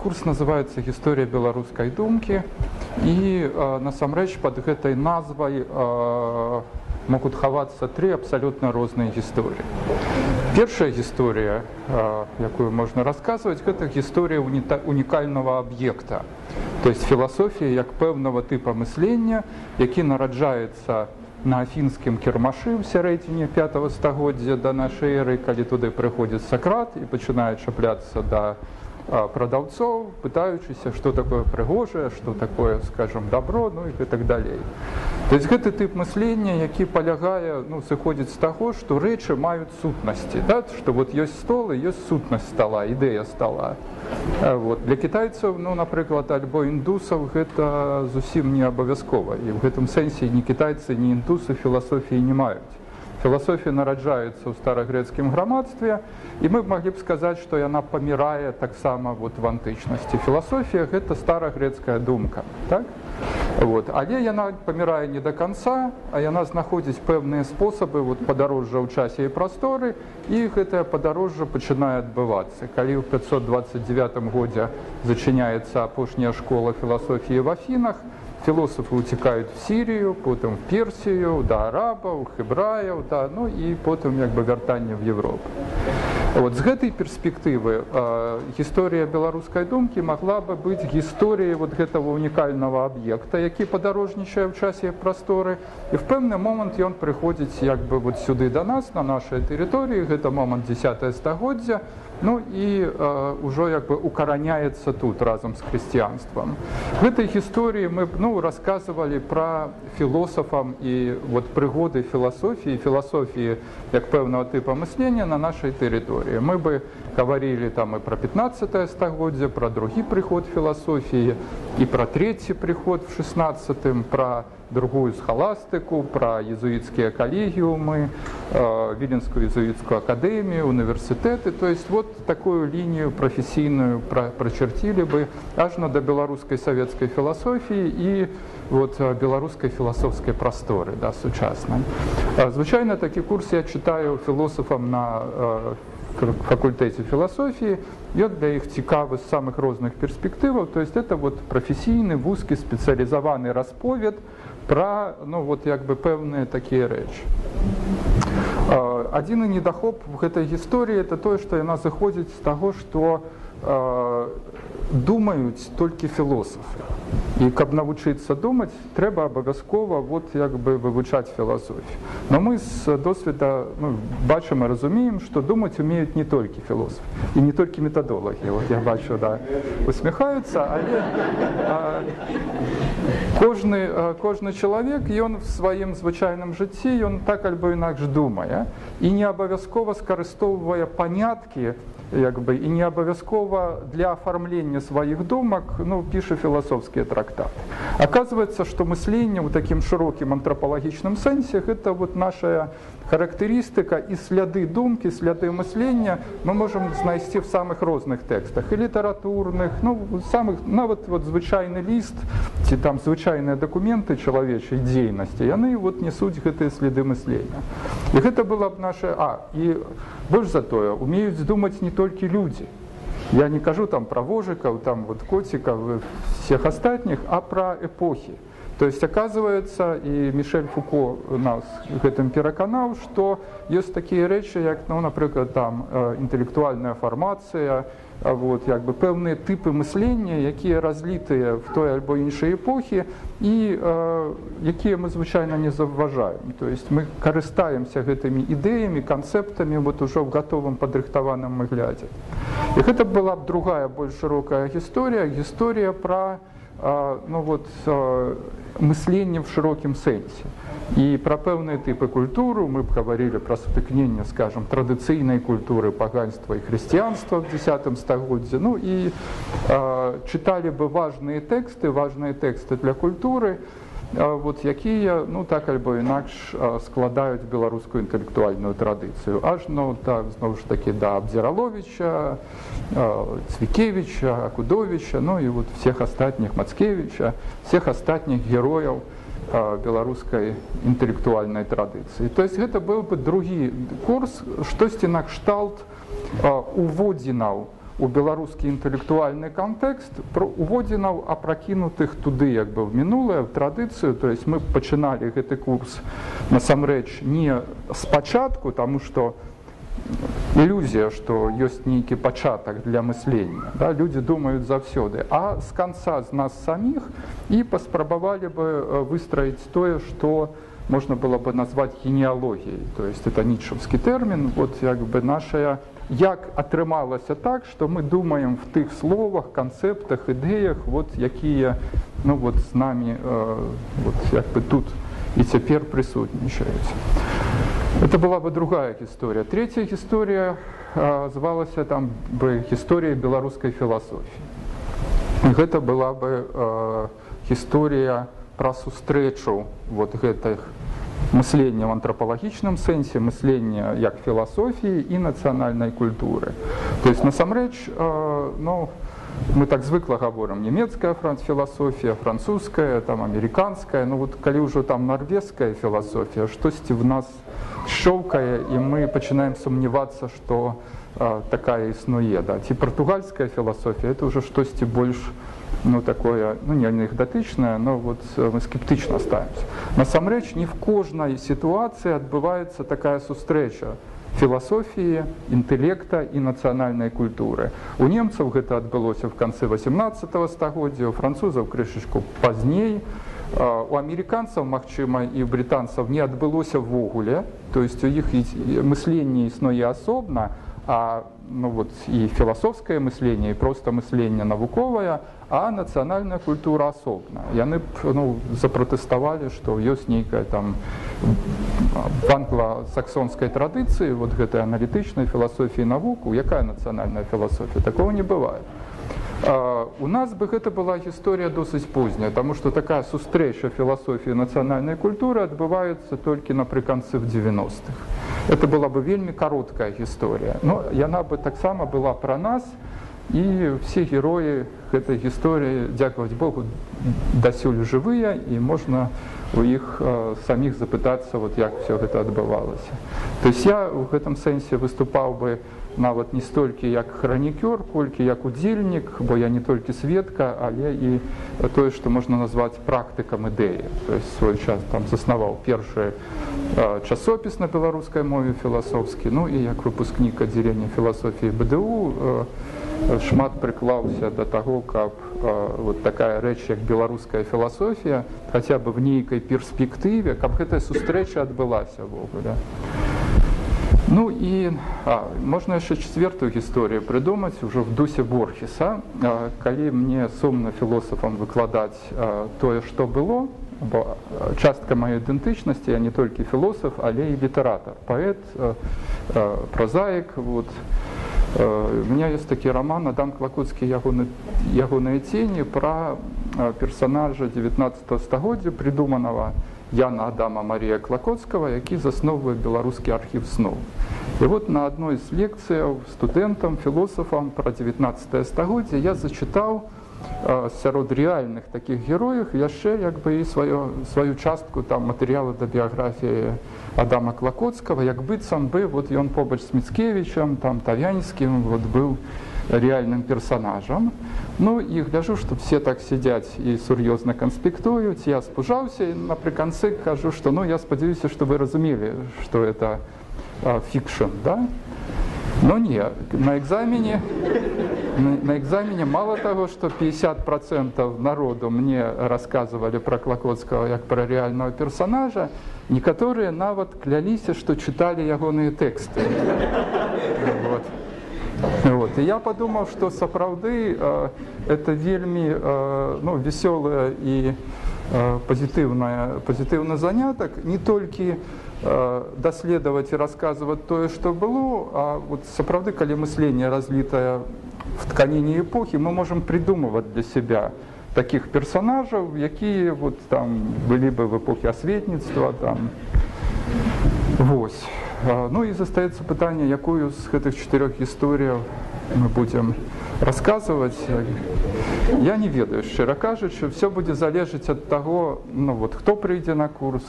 Курс называецца «Гісторыя беларускай думкі», і насамрэч пад гэтай назвай могуць хавацца тры абсалютна розныя гісторыі. Першая гісторыя, якую можна расказваць, гэта гісторыя унікальнага аб'екта, то есть філасофія як пэўнага тыпа мыслення, які нараджаецца на афінскім кірмашы ў сярэдзіне 5 стагоддзя да нашай эры, калі туды прыходзіць Сакрат і пачынае чапляцца да прадаўцоў, пытаючыся, што такое прыгожае, што такое, скажем, добро, ну і так далей. То есть гэты тып мыслення, які палягае, ну, сыходзіць з таго, што рэчы маюць сутнасці, да? Што вот ёсць стол і ёсць сутнасць стола, ідэя стола. Вот. Для кітайцаў, ну, напрыклад, альбо індусаў гэта зусім не абавязкова. І ў гэтым сэнсе ні кітайцы, ні індусы філасофіі не маюць. Філасофія нараджаецца ў старагрэцкім грамадстве, і мы б маглі б сказаць, што яна памірае таксама вот в антычнасці. Філасофія гэта старагрэцкая думка. Так? Вот. Але яна памірае не да канца, а яна знаходзіць пэўныя спосабы вот, падарожжа ў часе і прасторы, і гэтае падарожжа пачынае адбывацца. Калі ў 529 годзе зачыняецца апошняя школа філасофіі в Афінах, філосафы ўцікаюць в Сірію, потым в Персію, да арабаў, хебраяў, да, ну і потым як бы вяртанне в Европу. Вот, з гэтай перспектывы гісторыя беларускай думкі магла бы быць гісторыяй вот гэтага унікальнага аб'екта, які падарожнічае ў часе прасторы, і в пэўны момант ён прыходзіць як бы вот сюды да нас, на нашай тэрыторыі, гэта момант 10 стагоддзя, ну і ўжо як бы укараняецца тут разам з хрысціянствам. В гэтай гісторыі мы б, ну, расказвалі пра філосафам і вот прыгоды філасофіі, філасофіі як пэўнага тыпа мыслення на нашай тэрыторыі. Мы бы гаварылі там і пра 15 стагоддзе, пра другі прыход філасофіі, і пра трэці прыход в 16, пра другую схаластыку, пра езуіцкія калегіумы, Віленскую езуіцкую акадэмію, універсітэты. То есть вот такую лінію прафесійную прачерцілі бы ажно да беларускай савецкай філасофіі і вот, беларускай філасофскай прасторы, да, сучаснай. Звычайна такі курс я чытаю філосафам на факультэце філасофіі, ён для іх цікавы з самых розных перспектываў, то есть это вот прафесійны, вузкі, спецыялізаваны расповед пра, ну, вот, як бы пэўныя такія рэчы. Адзіны недахоп в гэтай гісторыі это тое, што яна зыходзіць з таго, што думаюць толькі філосафы. І каб навучыцца думаць, трэба абавязкова вот як бы вывучаць філасофію. Но мы з досведа, ну, бачым і разумеем, што думаць умеюць не толькі філосафы і не толькі метадолагі. Вот я бачу, да, усміхаюцца, але кожны чалавек, ён в сваім звычайным жыцці, ён так альбо інакш думае і не абавязкова скарыстоўвае паняткі, як бы, і не абавязкова для афармлення сваіх думак, ну, піша філасофскія трактаты. Оказывается, што мысленне ў такім шырокім антрапалагічным сэнсе гэта вот наша характарыстыка, і сляды думкі, сляды мыслення мы можам знайсці в самых розных тэкстах, і літаратурных, ну, самых, нават вот звычайны ліст ці там звычайныя дакументы чалавечай дзейнасці, яны вот несуць гэтыя следы мыслення. І гэта была б наша... І больш за тое, умеюць думаць не толькі людзі. Я не кажу там пра вожыкаў, там вот коцікаў, всех астатніх, а пра эпохі. То есть, оказывается, і Мішель Фуко нас гэтым пераканаў, што ёсць такія рэчы, як, ну, напрыклад, там інтэлектуальная фармацыя, вот, як бы пэўныя тыпы мыслення, якія разлітыя в той альбо іншай эпохі і якія мы звычайна не заўважаем. То есть мы карыстаемся гэтымі ідэямі, канцэптамі вот ужо в гатовым падрыхтаваным выглядзе. І гэта была б другая, больш шырокая гісторыя, гісторыя пра ну, вот, мысленне в шырокім сэнсе. І пра пэўныя тыпы культуру мы б гаварылі пра сутыкненне, скажем, традыцыйнай культуры паганства і хрысціянства в 10 стагоддзі. Ну і чыталі бы важныя тэксты для культуры, вот, якія, ну, так альбо інакш складаюць беларускую інтэлектуальную традыцыю. Аж, ну, так, зноў ж такі, да Абдзіраловіча, Цвікевіча, Акудовіча, ну і вот всех астатніх, Мацкевіча, всех астатніх герояў беларускай інтэлектуальнай традыцыі. То есть гэта быў бы другі курс, штосьці накшталт уводзінаў у беларускі інтэлектуальны кантэкст уводзінаў, апракінутых туды, як бы в мінулае, в традыцыю. То есть мы пачыналі гэты курс насамрэч не спачатку, таму што ілюзія, што ёсць нейкі пачатак для мыслення, да, людзі думаюць заўсёды, а з канца, з нас саміх, і паспрабавалі бы выстраіць тое, што можна было бы назваць генеалогіяй, то есть это ніцшаўскі тэрмін, вот як бы нашая, як атрымалася так, што мы думаем в тых словах, канцэптах, ідэях, вот якія, ну, вот з намі вот як бы тут і цяпер прысутнічаюць. Это была бы другая гісторыя. Третья гісторыя звалася там бы «Гісторыя беларускай філасофіі». Гэта была бы гісторыя пра сустрэчу вот гэтых мыслення в антрапалагічным сэнсе, мыслення як філасофіі і нацыянальнай культуры. То есть насамрэч, ну, мы так звыкла гаворым: нямецкая філасофія, французская, там амерыканская, ну вот калі ўжо там нарвежская філасофія, штосьці в нас шчоўкае, і мы пачынаем сумневацца, што такая існуе, да. Ці партугальская філасофія, это ўжо штосьці больш, ну, такое, ну, не анекдатычнае, но вот мы скептычна ставімся. Насамрэч не в кожнай сітуацыі адбываецца такая сустрэча філасофіі, інтэлекта і нацыянальнай культуры. У немцаў гэта адбылося в канцы 18 стагоддзя, у французаў крышачку пазней, у амерыканцаў, магчыма, і ў брытанцаў не адбылося ўвогуле, то есть у іх мысленне існуе асобна, а, ну, вот і філасофскае мысленне, і проста мысленне навуковае, а нацыянальная культура асобна. Яны б, ну, запратэставалі, што ёсць нейкая там в англасаксонскай традыцыі вот гэтай аналітычнай філасофіі навуку, якая нацыянальная філасофія, такого не бывае. У нас бы гэта была гісторыя досыць позняя, таму што такая сустрэча філасофіі нацыянальнай культуры адбываецца толькі напрыканцы в 90-х. Это была бы вельмі кароткая гісторыя, но яна бы таксама была пра нас, і все героі гэтай гісторыі, дзякаваць Богу, дасюль жывыя, і можна у іх саміх запытацца, вот як все гэта адбывалася. То есть я ў гэтым сэнсе выступаў бы нават не столькі як хранікёр, колькі як удзельнік, бо я не толькі сведка, але і тое, што можна назваць практыкам ідэі. То есть свой час там заснаваў першы часопіс на беларускай мове філасофскі, ну і як выпускнік аддзялення філасофіі БДУ шмат прыклаўся да таго, каб вот такая рэч, як беларуская філасофія, хаця бы в нейкай перспектыве, каб гэтая сустрэча адбылася ўвогуле. Ну і можна яшчэ чацвертую гісторыю прыдумаць ужо в дусе Борхеса. Калі мне сумна філосафам выкладаць тое, што было, бо частка маёй ідэнтычнасці — я не толькі філосаф, але і літаратар, паэт, празаік. Вот. У меня есть такі роман «Адам Клакоцкі, ягоныя цені», пра персонажа 19 стагоддзя, придуманного, Яна Адама Марія Клакоцкага, які засноўвае беларускі архіў сноў. І вот на адной з лекцыяў студэнтам, філосафам пра 19 стагоддзя я зачытаў сярод рэальных такіх герояў яшчэ як бы і сваю частку там матэрыялу да біяграфіі Адама Клакоцкага, як быццам бы вот ён побач з Міцкевічам, там Тавянскім, вот быў рэальным персонажам. Ну і гляжу, што все так сядзяць і сур'ёзна канспектуюць. Я спужаўся і напрыканцы кажу, што, ну, я спадзяюся, што вы разумелі, што это fiction, да? Но не, на экзамене мало того, что 50% народу мне рассказывали про Клакоцкага як про реального персонажа, некаторыя нават кляліся, што чыталі ягоныя тэксты. Вот. Вот. І я подумаў, што сапраўды это вельмі ну, вясёлая і пазітыўны занятак не толькі даследаваць і расказваць тое, што было, а вот сапраўды, калі мысленне разлітае в тканіне эпохі, мы можам придумывать для себя таких персонажаў, якія вот там былі бы в эпохе асветніцтва там. Вось. Ну і застаецца пытанне, якую з гэтых чатырох гісторыяў мы будзем расказваць. Я не ведаю, шчыра кажучы, все будзе залежыць ад таго, ну, вот, хто прыйдзе на курс,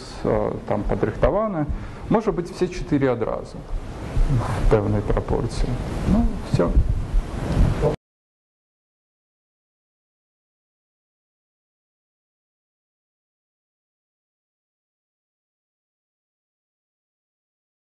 там падрыхтаваны. Можа быць, все чатыры адразу в пэўнай прапорцыі. Ну, все.